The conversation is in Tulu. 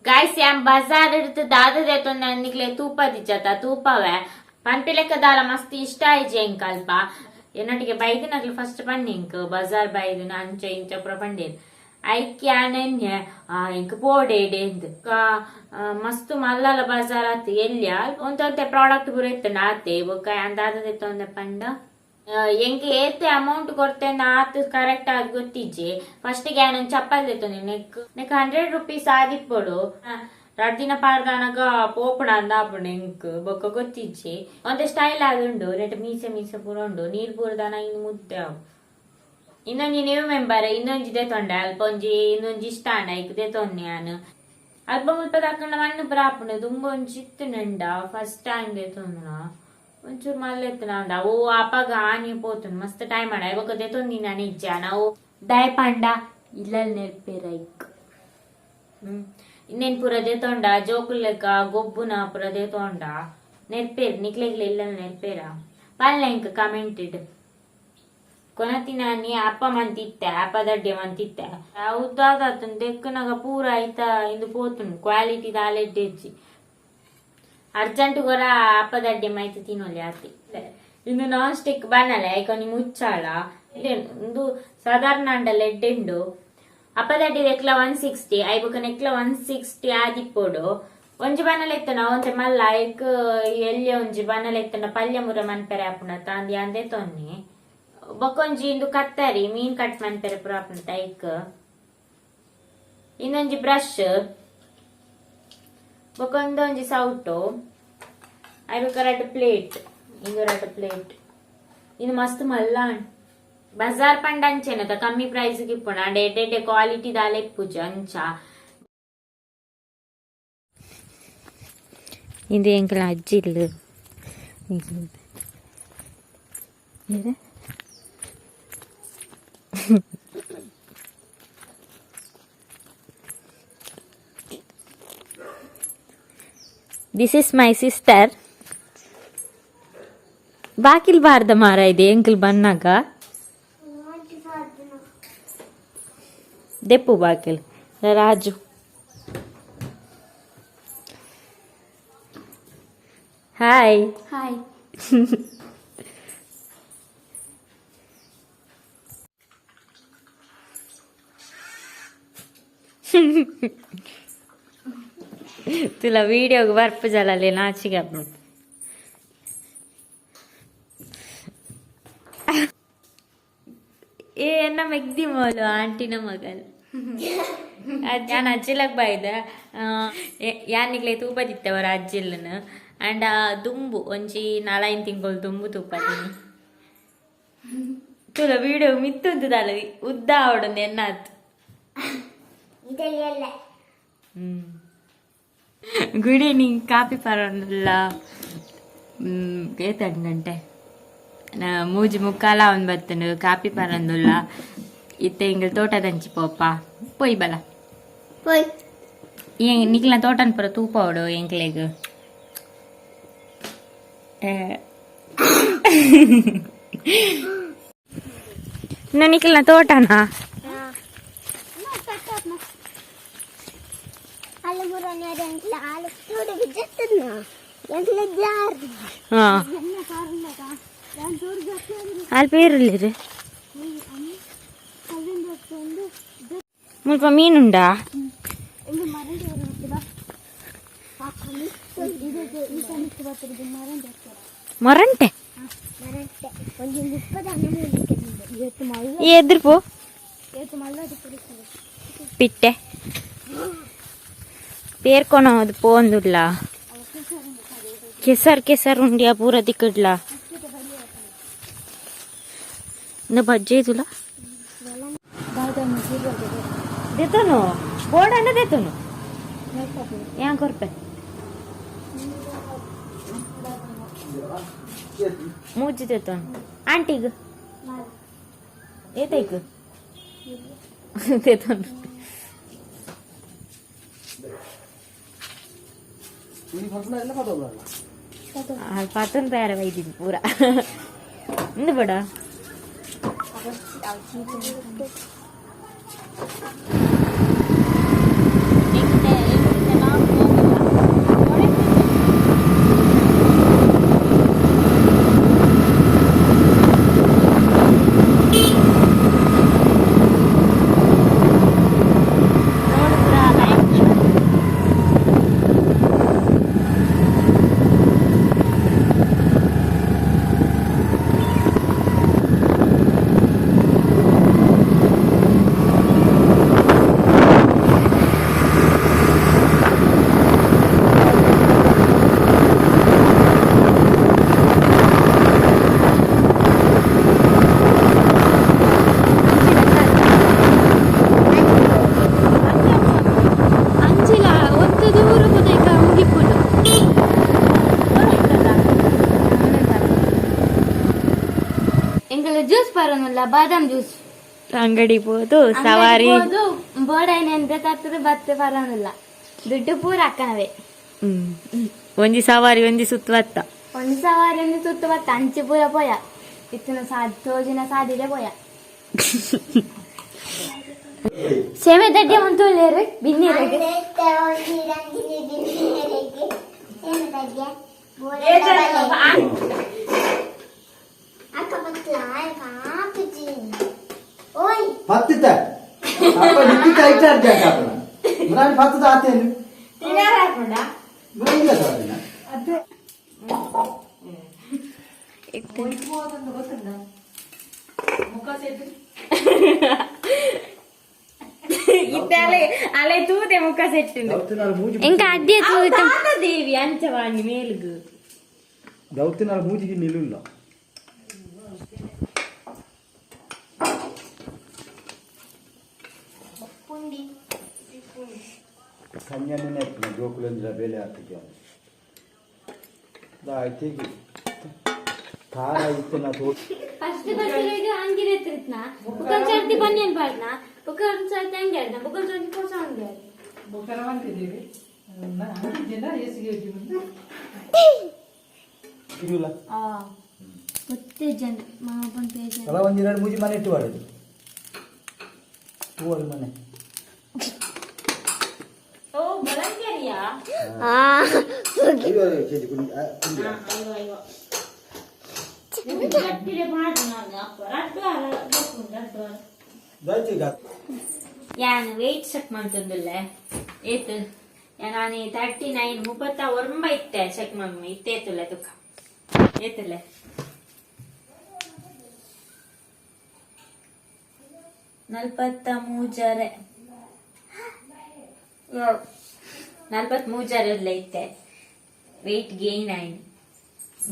ಗಾಯ್ಸ್, ಯಾನ್ ಬಜಾರ್ ಇಡ್ತು ದಾದ ದೇತೊಂದು ನಿಕ್ಲೆ ತೂಪ ದಿಜ್ಜತ ತೂಪವೆ ಪನ್ಪಿ ದಾಲ ಮಸ್ತ್ ಇಷ್ಟ ಆಯ್ಜೆ ಎಂಕ್ ಅಲ್ಪ. ಎನ್ನೊಟ್ಟಿಗೆ ಬೈದಿನಗ್ಲು ಫಸ್ಟ್ ಪನ್ನಿ ಇಂಕ್ ಬಜಾರ್ ಬೈದಿನ ಅಂಚ ಇಂಚ ಪೂರ ಪಂಡೇರ್. ಐಕ್ ಯಾನ್ ಇಂಕ್ ಪೋಡೇಡೆ ಇಂದ್ ಮಸ್ತ್ ಮಲ್ಲಲ ಬಜಾರ್ ಆತ್ ಎಲ್ಯ ಒಂತೆ ಒಂತೆ ಪ್ರಾಡಕ್ಟ್ ಪೂರ ಇತ್ತುಂಡು ಆತೆ. ಬೊಕ್ಕ ಯಾನ್ ದಾದ ದೆತ್ತೊಂದೆ ಪಂಡ, ಎಂಕ್ ಏತ್ ಅಮೌಂಟ್ ಕೊರ್ತೆಂದ್ ಆತ್ ಕರೆಕ್ಟ್ ಆದ್ ಗೊತ್ತಿಜ್ಜಿ. ಫಸ್ಟ್ ಗೆ ಯಾನ್ ಚಪ್ಪಲ್ ದೆತ್ತೊಂದೆ, ನೆಕ್ ನೆಕ್ 100 ರುಪೀಸ್ ಆದಿಪ್ಪೊಡು. ರಡ್ಡ್ ದಿನ ಪಾಡ್ದಾನಗ ಪೋಪುಣ ಅಂದ್ ಆಪುಂಡು ಎಂಕ್, ಬೊಕ್ಕ ಗೊತ್ತಿಜ್ಜಿ. ಒಂತೆ ಸ್ಟೈಲ್ ಆದುಂಡು. ನೆಟ್ ಮೀಸೆ ಮೀಸೆ ಪೂರ ಉಂಡು. ನೀರ್ ಪೂರದಾನ ಇನ್ನು ಮುದ್ದೆ ಅವು. ಇನ್ನೊಂಜಿ ನ್ಯೂ ಮೆಂಬರ್ ಇನ್ನೊಂಜಿ ದೆತೊಂಡೆ. ಅಲ್ಪ ಒಂಜಿ ಇನ್ನೊಂಜಿ ಇಷ್ಟ ಆಂಡ ಐಕ್ ದೆತೊನ್ನೆ ಯಾನ್. ಅಲ್ಪ ಮುಲ್ಪ ದಕ್ಕಂಡ ಮಣ್ಣು ಪೂರ ಆಪುಂಡು. ದುಂಬು ಒಂಜಿ ಇತ್ತುಂಡ, ಫಸ್ಟ್ ಟೈಮ್ ದೆತೊಂದುನ, ಒಂಚೂರು ಮಲ್ಲ ಇತ್ತುಂಡ. ಅವು ಅಪಗ ಆನಿ ಪೋತುಂಡು, ಮಸ್ತ್ ಟೈಮ್ ಆಂಡ. ಬೊಕ್ಕ ದೆತೊಂದಿನ ಇಜ್ಜ ನಾವು. ದಾಯೆ ಪಂಡ ಇಲ್ಲಲ್ ನೆರ್ಪೆರ್ ಐಕ್. ಇನ್ನೇನ್ ಪೂರ ದೆತೊಂಡ, ಜೋಕುಲೆಕ ಗೊಬ್ಬುನ ಪೂರ ದೆತೊಂಡ ನೆರ್ಪೇರ್. ನಿಕ್ಲೆಗ್ಲ ಇಲ್ಲಲ್ ನೆರ್ಪೇರ ಪಲ್ಲೆ ಇಂಕ್ ಕಮೆಂಟ್. ಕೊನತಿನಾನಿ ಅಪ್ಪ ಮಂತಿತ್ತೆ, ಅಪ್ಪ ದಡ್ಡೆ ಮಂತಿತ್ತೆ. ಅವು ದಾದಾತುಂಡು ದೆಕ್ಕುನಗ ಪೂರ ಐತ ಇಂದು ಪೋತುಂಡು. ಕ್ವಾಲಿಟಿ ದಾಲ ಎಡ್ಡೆ. ಅರ್ಜೆಂಟ್ ಗೊರ ಅಪ್ಪದಡ್ಡೆ ಮೈತ್ ತಿನ್ನೊಲಿ ಆತಿ. ಇಂದು ನಾನ್ ಸ್ಟಿಕ್ ಬನ್ನಲೆ, ಐಕೊಂಜಿ ಮುಚ್ಚಾಳ. ಇಂದು ಸಾಧಾರಣ ಅಂಡಲ ಎಡ್ಡೆಂಡು. ಅಪ್ಪದಡ್ಡಿ ಎಕ್ಲ 160, I ಬೊಕ ನೆಕ್ಲ 160 ಆದಿಪ್ಪೊಡು. ಒಂಜಿ ಬನ್ನಲೆ ಇತ್ತುಂಡ ಒಂತೆ ಮಲ್ಲ, ಐಕ್ ಎಲ್ಯ ಒಂಜಿ ಬನ್ನಲೆ ಇತ್ತುಂಡ ಪಲ್ಯ ಮುರ ಮನ್ಪೆರೆ ಆಪುಂಡ ಅಂದ್ ಯಾನ್ ದೆತೊನ್ನಿ. ಬೊಕೊಂಜಿ ಇಂದು ಕತ್ತರಿ, ಮೀನ್ ಕಟ್ ಮನ್ಪೆರೆ ಪೂರ ಆಪುಂಡ ಐಕ್. ಇನ್ನೊಂಜಿ ಬ್ರಷ್, ಬೊಕೊಂದೊಂಜಿ ಸೌಟು, I ಬೊಕ ರಡ್ಡ್ ಪ್ಲೇಟ್. ಇಂದು ರಡ್ಡ್ ಪ್ಲೇಟ್. ಇದು ಮಸ್ತ್ ಮಲ್ಲ. ಬಜಾರ್ ಪಂಡ ಅಂಚೆನತ, ಕಮ್ಮಿ ಪ್ರೈಸ್ ಇಪ್ಪುಂಡು, ಅಂಡ ಎಡ್ಡೆ ಎಡ್ಡೆ ಕ್ವಾಲಿಟಿ ದಾಲ ಇಪ್ಪುಜಿ ಅಂಚ. ಇದು ಎಂಕಲ ಅಜ್ಜಿ ಇಲ್ಲು. This is my sister. ಬಾಕಿಲ್ ಬಾರ್ದ ಮಾರ ಇದೆ ಎಂಕಲ್ ಬನ್ನಾಗ. ದೆಪ್ಪು ಬಾಕಿಲ್. ರಾಜು, ಹಾಯ್. ಹಾಯ್. ತುಲ ವೀಡಿಯೋಗೆ ಬರ್ಪು ಜಲಲ್ಲಿ ನಾಚಿಗೆ ಆಪುಂಡು. ಏ ಎನ್ನ ಮೆಗ್ದಿ ಮೋಲು ಆಂಟಿನ ಮಗಲ್. ಯಾನ್ ಅಜ್ಜಿಲಗ್ ಬೈದ. ಯಾನ್ ನಿಕ್ಲೆ ತೂಪದಿತ್ತವರ ಅಜ್ಜಿಲ್ಲನು. ಅಂಡ ದುಂಬು ಒಂಜಿ ನಾಲೈನ್ ತಿಂಗಳು ದುಂಬು ತೂಪದಿನಿ. ತುಲ ವೀಡಿಯೋ ಮಿತ್ತುಂತುದಲ್ಲ, ಉದ್ದ ಆವಡೊಂದು ಎನ್ನಾತ್. Good evening. ಕಾಪಿ ಪರೊಂದುಲ್ಲ. ಏತಂಡ್ ಗಂಟೆ? 3:45 ಅವನ್ ಬತ್ತುಂಡು. ಕಾಪಿ ಪರೊಂದುಲ್ಲ. ಇತ್ತೆ ಇಂಗಲ್ ತೋಟದಂಚಿ ಪೋಪ. ಪೋಯ್ ಬಲ. ಪೋಯ್. ನಿಕ್ಲ ತೋಟನ್ ಪೂರ ತೂಪವಡು ಎಂಕ್ಲೆಗ್. ನಿಕ್ಲ್ನ ತೋಟನಾ? ಅಲ್ಪ ಏರುಲ್ಲೆರ್ ಮುಲ್ಪ ಮೀನುಂಡಾ? ಮೊರಂಟೆ ಎದುರು ಪಿಟ್ಟೆ ಪೇರ್ಕೊನೋದು ಪೋಂದುಲ್ಲ. ಕೆಸರ್ ಕೆಸರ್ ಉಂಡಿಯ ಪೂರ ದಿಕ್ಕಡ್ಲ. ಇಂದ ಬಜ್ಜೆ ತುಲ ದೆತೋನು, ಬೋರ್ಡ್ ದೆತೋನು. ಯಾನ್ ಕೊರ್ಪೆ. ಮೂಜಿ ದೆತೋನು. ಆಂಟಿಗ್ ಏತೈಕ್ ದೆತೋನು. ಪತ್ತೊಂದು ಬೇರೆ ಬೈದಿದ್ದು ಪೂರ. ಇಂದು ಬಡ. ಅಂಚಿಲ ಒತ್ತು ದೂರ ಪುದೈಕ ಮುಗಿಪುಂಡು. ಎಂಕಲ ಜ್ಯೂಸ್ ಪರನುಲ್ಲ, ಬಾದಾಮ್ ಜ್ಯೂಸ್. ಅಂಗಡಿ ಪೋದು ಸವಾರಿ. ಬೋಡೈನೆ ಅಂತ ತತ್ತದ ಬತ್ತೆ ಪರನುಲ್ಲ, ದುಡ್ಡು ಪೂರ ಅಕ್ಕನವೇ. ಒಂಜಿ ಸವಾರಿ ಒಂಜಿ ಸುತ್ತು ಬತ್ತ. ಒಂದು ಸವಾರಿ ಒಂದು ಸುತ್ತು ಬತ್ತ, ಅಂಚೆ ಪೂರ ಪೋಯ ಇತ್ತಿನ ಸಾದ್ ತೋಜಿನ ಸಾದಿದೆ ಪೋಯ. ಸೇಮೆ ದಡ್ಡೆ ಮುಂತುಳ್ಳೇರು ಬಿನ್ನಿರಗೆ. ಪತ್ತಿತ ಅಪ್ಪ ನಿಂತಿ ಐಚಾರ್ ಜಾಗ ಮುರಾನಿ ಪತ್ತದ ಆತೇನು ಇಲ್ಲ ಸರ್ ಅದನ್ನ. ಇತ್ತೆ ಅಲೆ ಅಲೆ ತೂತೆ ಮುಖ ಸೆಟ್. ದೌತಿನಾಲ್ ಮೂಜಿ. ఇంకా ಅಡ್ಡಿ. ದೇವಿ ಅಂಚವಾಣಿ ಮೇಲ್ಗು. ದೌತಿನಾಲ್ ಮೂಜಿಗೆ ನಿಲ್ಲುಲ್ಲ. ಕನ್ಯನೇ ನೆರ್ಪಿನ ಜೋಕುಲಂದ್ರ ಬೇಲೆ ಹಾಕಿದ್ಯ ದಾಯ್ತಿಗೆ ಖಾರ ಇತ್ತು ನಾ ತೋ. ಫಸ್ಟ್ ಬಸ್ಸಿಗೆ ಅಂಗಿ ಎತ್ತಿರ್ತ್ನ, ಬುಕ್ಕನ್ ಸರ್ತಿ ಬನ್ನಿಯನ್ ಪಾಡ್ನ, ಬುಕ್ಕನ್ ಸರ್ತಿ ಅಂಗಿ ಆಡ್ನ, ಬುಕ್ಕನ್ ಸರ್ತಿ ಪೊಸ ಅಂಗಿ ಆಡ್ನ. ಬೊಕ್ಕರ ಬಂದಿದ್ದೀವಿ ಅಂಗಿದ್ದಿಲ್ಲ ಏಸಿಗೆ. ಇಲ್ಲ. ಗೊತ್ತೇ ಜನ ಮಾಪನ್ ಪೇಜ. ಸಲ ಒಂದ್ ಎರಡು ಮೂಜಿ ಮನೆ ಇಟ್ಟು ಮಾಡಿದ್ದು ಹೂವಲ್ ಮನೆ. ಓ ಬಲಂಗರಿಯಾ. ಅಯ್ಯೋ ಕೆಜಿ ಕುಂಡಿ ಕುಂಡಿ. ಗಟ್ಟಿಲೆ ಪಾಡ್ನ ರಡ್ಡು ಅರ ಗೊತ್ತುಂಡು, ರಡ್ಡು ಅರ. ದಾಯ್ತಿಗ. ಯಾನ್ ವೆಯ್ಟ್ ಚೆಕ್ ಮಂತೊಂದುಲ್ಲೆ ಏತ್. ನಾನು 39, 39 ಇತ್ತೆ. ಚೆಕ್ ಮಮ್ಮಿ ಇತ್ತೆ ಏತುಲ್ಲೆ ತುಕ್ಕ ಏತುಲ್ಲೆ? 43.5, 43.5 ಉಲ್ಲ ಇತ್ತೆ. ವೆಯ್ಟ್ ಗೇನ್ ಆಯ್ತು.